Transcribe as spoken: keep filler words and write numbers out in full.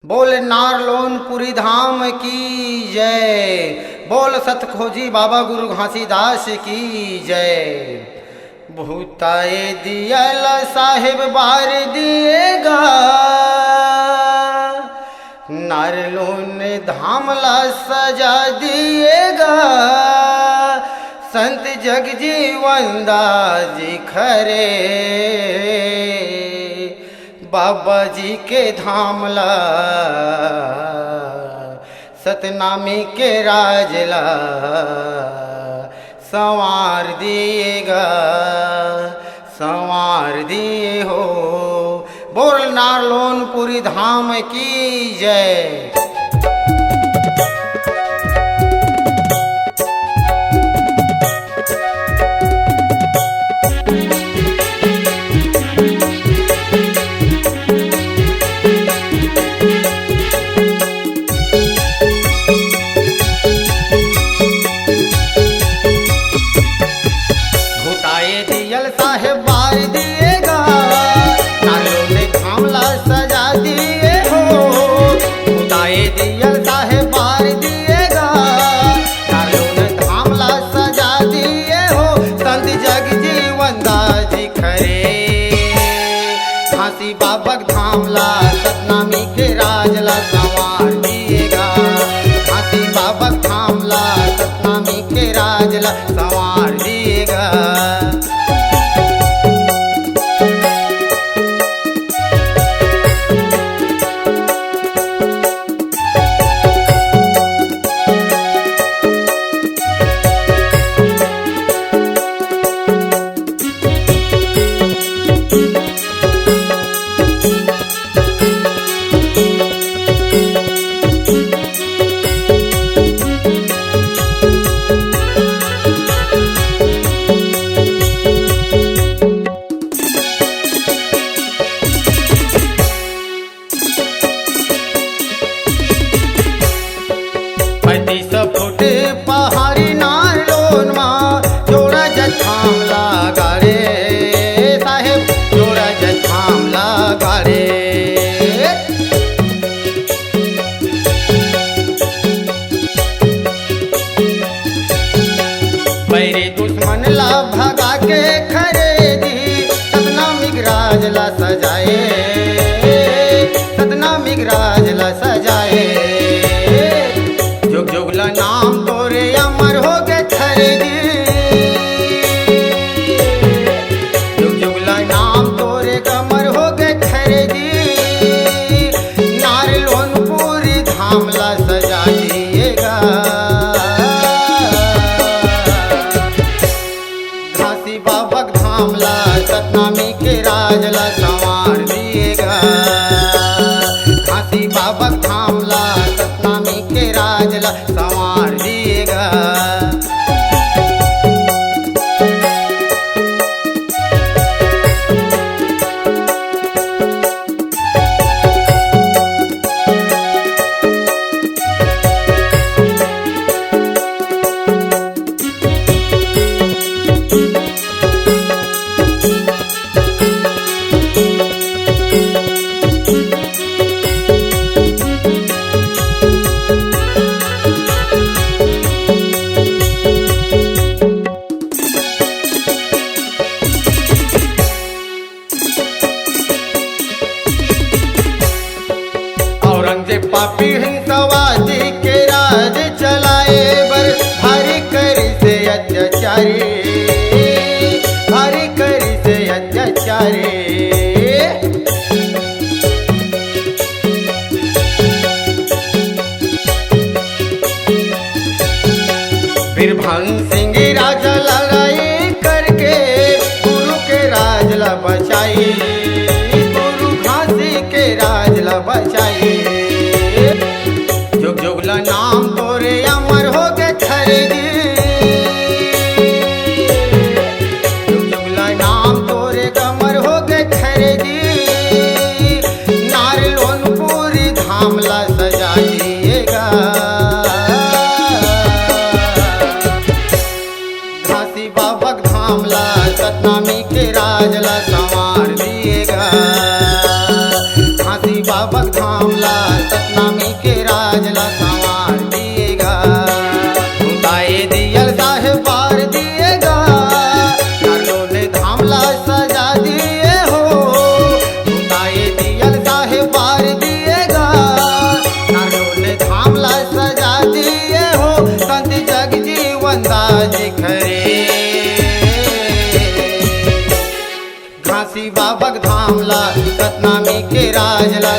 बोल नारलोनपुरी धाम की जय, बोल सतखोजी बाबा गुरु घासीदास की जय। भूताए दियल साहेब बार दिएगा, नारलोन धाम ला सजा दिएगा। संत जगजीवन दास जी खरे, बाबा जी के धाम ला, सतनामी के राज ला संवार दिएगा, संवार दिए हो। बोल नारलोनपुरी धाम की जय। भूताए दियल साहेब बार दिएगा, नारलोन धाम ला सजा दिए हो। भूताए दियल साहेब बार दिएगा, नारलोन धाम ला सजा दिए हो। संत जगजीवन दास जी खरे, घासी बाबा के धाम ला सतनामी के राज ला संवार दिएगा। घासी बाबा के धाम ला सतनामी के राज ला संवार दिएगा। पैंतीस फुट पहाड़ी नारलोन मा, जोड़ा जथाम लगा रे साहेब, जोड़ा जथाम लगा रे। बैरी दुश्मन ला भगा के खरे दी, सतनामी के राज ला सजाए, सतनामी के राज ला सजाए। जुग जुग ला नाम तोरे अमर हो गे खरे दी, जुग जुग ला नाम तोरे अमर हो गे खरे दी। नारलोनपुरी धाम ला सजा दिएगा। घासी बाबा के धाम ला सतनामी के राज ला संवार दिएगा। घासी बाबा के धाम ला सतनामी के राज ला संवार दिएगा। औरंगजेब पापी हिंसावादी के राज चलाए बर भारी करिसे अत्याचारी, भारी करिसे अत्याचारी। वीरभंग सिंह राजा लड़ाई करके गुरु के राज ला बचाई, गुरु घासी के राज ला बचाई। शिवा बग धाम ला, सतनामी के राज ला,